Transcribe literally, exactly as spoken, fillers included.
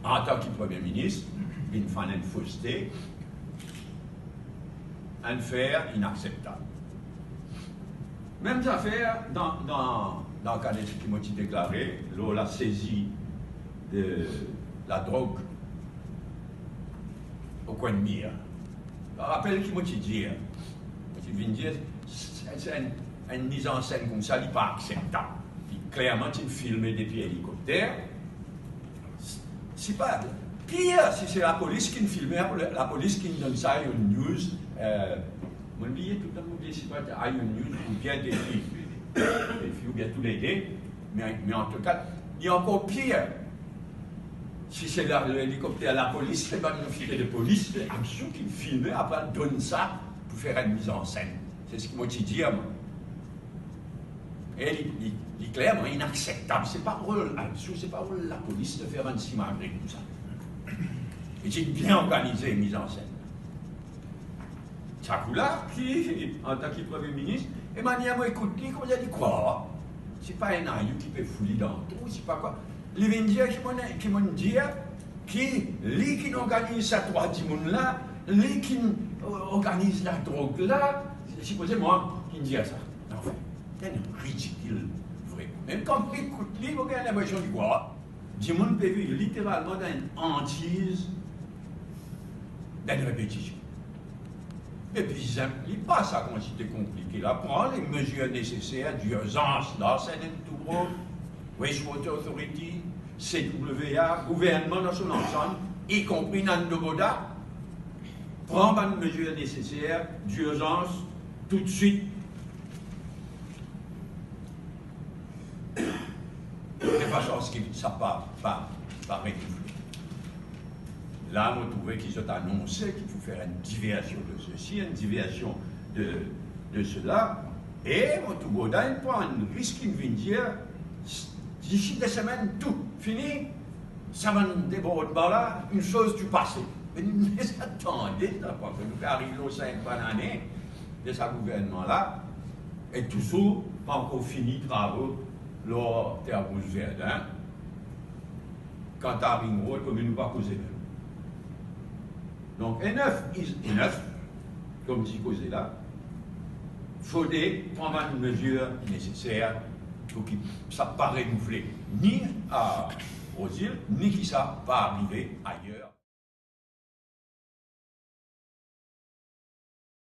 antan ki Premie Minis, vinn fann enn foste, enn fer inakseptab. Mem zafer dan, dan, dan ka de seki mo ti deklare lor lasezi de ladrog o Kwin Mir. Rapel ki mo ti dir, mo ti vinn dir, se, se enn, enn mizansenn koumsa, li pa akseptab. Li klerman ti filme depi elikopter. Si pa, pir, si se lapolis ki'nn filme, lapolis ki'nn donn sa Ion News, eh, mo bliye toultan, mo bliye si pa Ion News oubien Defi, Defi oubien toulede, me, me antouka, li ankor pir. Si se la, lelikopter lapolis, se bann ofisier de polis, se Abzou ki filme, apre donn sa pou fer enn mizansenn. Se seki mo ti dir, mwa. E li, li, li klerman inakseptab. Se pa rol Abzou, se pa rol lapolis de fer bann simagri koumsa. Li ti bien organize mizansenn. Sa kou la, ki, antan ki Premie Minis, e manier mo ekout li, kouma li krwar, se pa enn ayou ki pe fou li dan trou, se pa kwa. Li vinn dir ki mo, ki mo dir, ki li ki'nn organiz sa trwa dimoun la, li ki'nn, euh, organiz ladrog la, sipoze mwa ki'nn dir sa. Anfin, se ridikil, vre. Mem kan mo ekout li, mo gagn linpresion li krwar. Dimoun pe viv literalman dan enn antiz, dan enn repetision. Epi, sinp, li pa sa kantite konplike la. Pran lemezir neseser dirzans la, Sened Toubro, Waste Water Authority, C W A, gouvernman dan so lansam, ikonpri Nando Boda, pran bann mezir neseser dirzans toutswit, de fason aski sa pa, pa, pa retourne. La, mo trouve ki zot anonse ki pou fer enn diversion de sesi, enn diversion de, de sela, e mo trouve Boda inn pran enn risk, inn vinn dir, disi de semenn, tou fini, sa bann debordman la, une chose du passé. Me nou deza tande sa, parski nou pe ariv lor sink bann ane de sa gouvernman la, e touzour pa ankor fini travo lor Terre Rouge Verdun. Kanta Ring Road, kouma nou pa koze mem. Donk, enough is enough, kouma dir koze la, fode pran bann mezir neseser pou ki sa pa renouvle ni a Rose Hill, ni ki sa pa arive ayer.